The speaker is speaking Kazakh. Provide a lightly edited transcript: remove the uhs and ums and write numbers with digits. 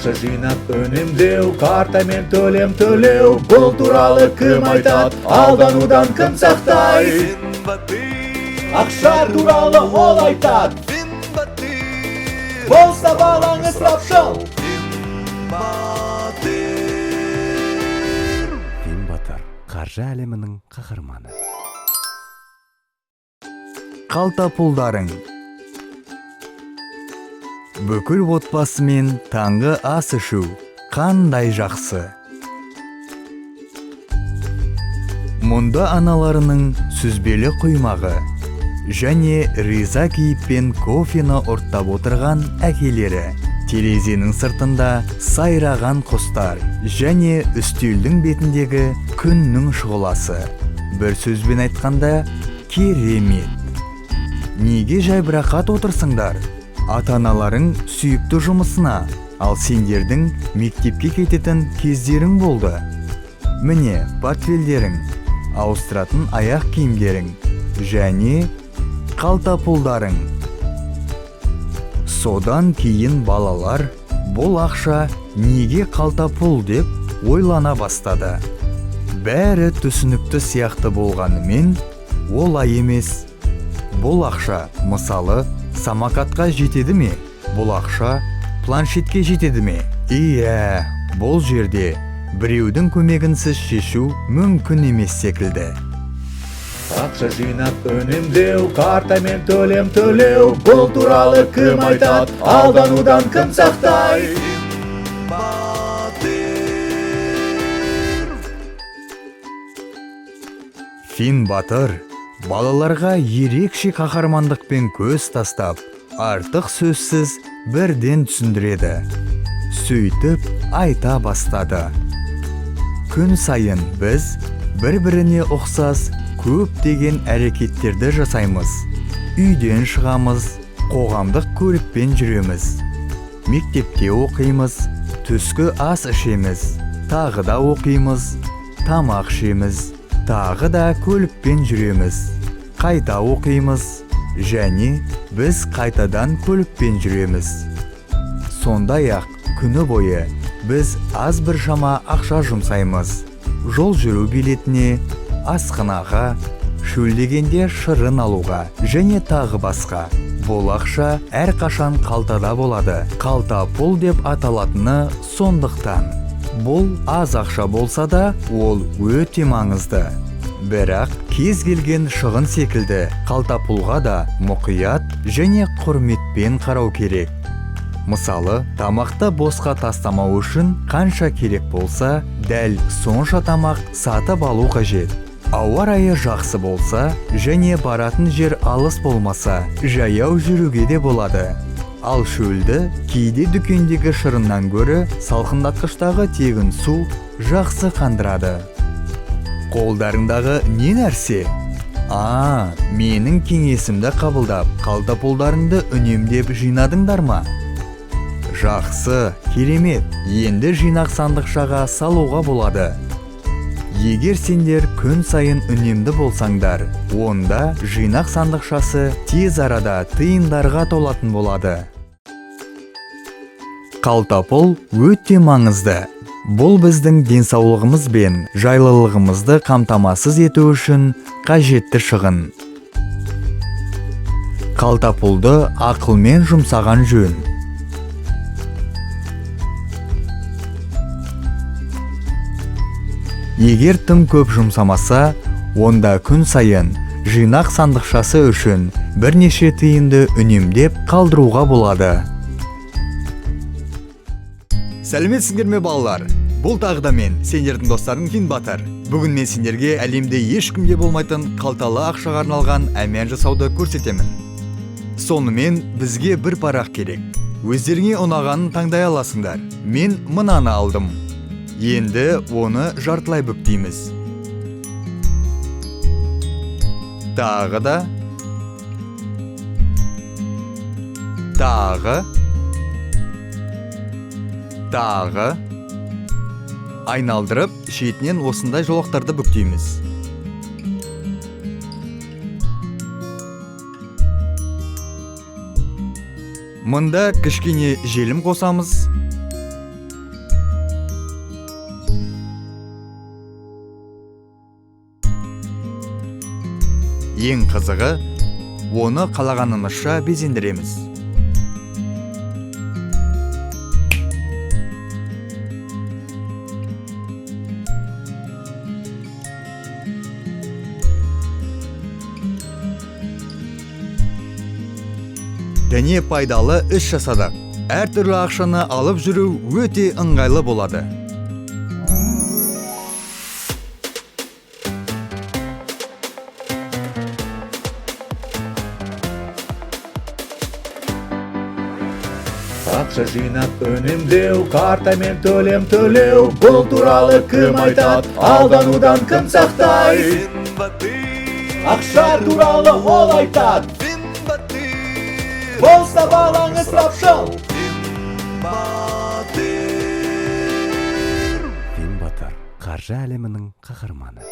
Ақша жинап үнемдеу, картамен төлем төлеу, бұл туралы кім айтады, алданудан кім сақтайды? Ақша туралы ол айтады, болса балаң ысырапшыл. Финбатыр, қаржы әлемінің қаһарманы. Қалта пұлдарың. Бүкіл отбасымен таңғы ас ішу қандай жақсы. Мұнда аналарының сүзбелі құймағы және риза кейіппен кофені ұрттап отырған әкелері, терезенің сыртында сайраған құстар және үстелдің бетіндегі күннің шұғыласы. Бір сөзбен айтқанда, керемет. Неге жайбарақат отырсыңдар? Ата-аналарың сүйікті жұмысына, ал сендердің мектепке кететін кездерің болды. Міне портфельдерің, ауыстыратын аяқ киімдерің және қалта пұлдарың. Содан кейін балалар бұл ақша неге қалта пұл деп ойлана бастады. Бәрі түсінікті сияқты болғанымен, олай емес. Бұл ақша, мысалы, самокатқа жетеді ме? Бұл ақша планшетке жетеді ме? Иә, бұл жерде біреудің көмегінсіз шешу мүмкін емес секілді. Ақша жинап үнемдеу, картамен төлем төлеу, бұл туралы кім айтады, алданудан кім сақтайды? Фин батыр балаларға ерекше қаһармандықпен көз тастап, артық сөзсіз бірден түсіндіреді. Сөйтіп айта бастады. Күн сайын біз бір-біріне ұқсас көптеген әрекеттерді жасаймыз. Үйден шығамыз, қоғамдық көлікпен жүреміз, мектепте оқимыз, түскі ас ішеміз, тағы да оқимыз, тамақ ішеміз, тағы да көлікпен жүреміз, қайта оқимыз және біз қайтадан көлікпен жүреміз. Сондай-ақ күні бойы біз аз біршама ақша жұмсаймыз. Жол жүру билетіне, асханаға, шөлдегенде шырын алуға және тағы басқа. Бұл ақша әрқашан қалтада болады. Қалта пұл деп аталатыны сондықтан. Бұл аз ақша болса да, ол өте маңызды. Бірақ кез келген шығын секілді қалта пұлға да мұқият және құрметпен қарау керек. Мысалы, тамақты босқа тастамау үшін қанша керек болса, дәл сонша тамақ сатып алу қажет. Ауа райы жақсы болса және баратын жер алыс болмаса, жаяу жүруге де болады. Ал шөлді кейде дүкендегі шырыннан гөрі салқындатқыштағы тегін су жақсы қандырады. Қолдарыңдағы не нәрсе? А, менің кеңесімді қабылдап, қалта пұлдарыңды үнемдеп жинадыңдар ма? Жақсы, керемет. Енді жинақ сандықшаға салуға болады. Егер сендер күн сайын үнемді болсаңдар, онда жинақ сандықшасы тез арада тиындарға толатын болады. Қалта пұл өте маңызды. Бұл біздің денсаулығымыз бен жайлылығымызды қамтамасыз ету үшін қажетті шығын. Қалта пұлды ақылмен жұмсаған жөн. Егер тым көп жұмсамаса, онда күн сайын жинақ сандықшасы үшін бірнеше тиынды үнемдеп қалдыруға болады. Сәлеметсіңдер ме, балалар? Бұл тағы да мен, сендердің достарың Фин Батыр. Бүгін мен сендерге әлемде ешкімде болмайтын қалталы ақшаға арналған әмиян жасауды көрсетемін. Сонымен бізге бір парақ керек. Өздеріңе ұнағанын таңдай аласыңдар. Мен мынаны алдым. Енді оны жартылай бүктейміз. Тағы да. Тағы. Тағы. Айналдырып, шетінен осындай жолақтарды бүктейміз. Мында кішкене желім қосамыз. Ең қызығы, оны қалағанымызша безендіреміз. Және пайдалы іс жасадық. Әртүрлі ақшаны алып жүру өте ыңғайлы болады. Ақша жинап үнемдеу, картамен төлем төлеу, бұл туралы кім айтады, алданудан кім сақтайды? Ақша туралы ол айтады. Болса балаң ысырапшыл. Фин батыр, қаржы әлемінің қаһарманы.